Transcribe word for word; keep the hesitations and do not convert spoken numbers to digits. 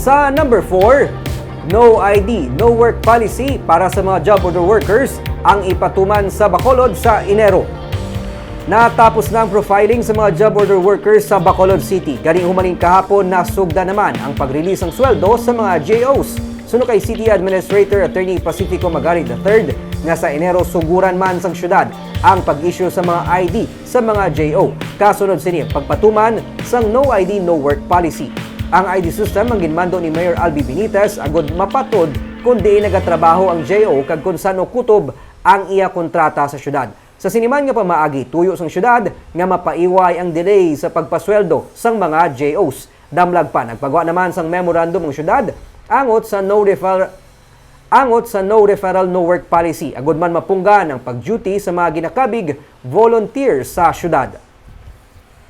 Sa number four, no I D, no work policy para sa mga job order workers ang ipatuman sa Bacolod sa Enero. Natapos na ang profiling sa mga job order workers sa Bacolod City. Gani humaling kahapon, nasugda naman ang pag-release sang sweldo sa mga J Os. Suno kay City Administrator Attorney Pacifico Magarit the third, nga sa Enero suguran man sang syudad ang pag-issue sa mga I D sa mga J O. Kasunod sini ang pagpatuman sang no I D, no work policy. Ang I D system ang ginmando ni Mayor Albi Benitez agud mapatod kon diin nagatrabaho ang J O kag kon san-o kutob ang iya kontrata sa syudad. Sa sini man nga pamaagi, tuyo sang syudad nga mapaiway ang delay sa pagpasweldo sang mga J Os. Damlag pa, nagpagwa naman sang memorandum ang syudad angot sa no refer angot sa no referral, no work policy, agud man mapunggan ang pag-duty sa mga ginakabig volunteer sa syudad.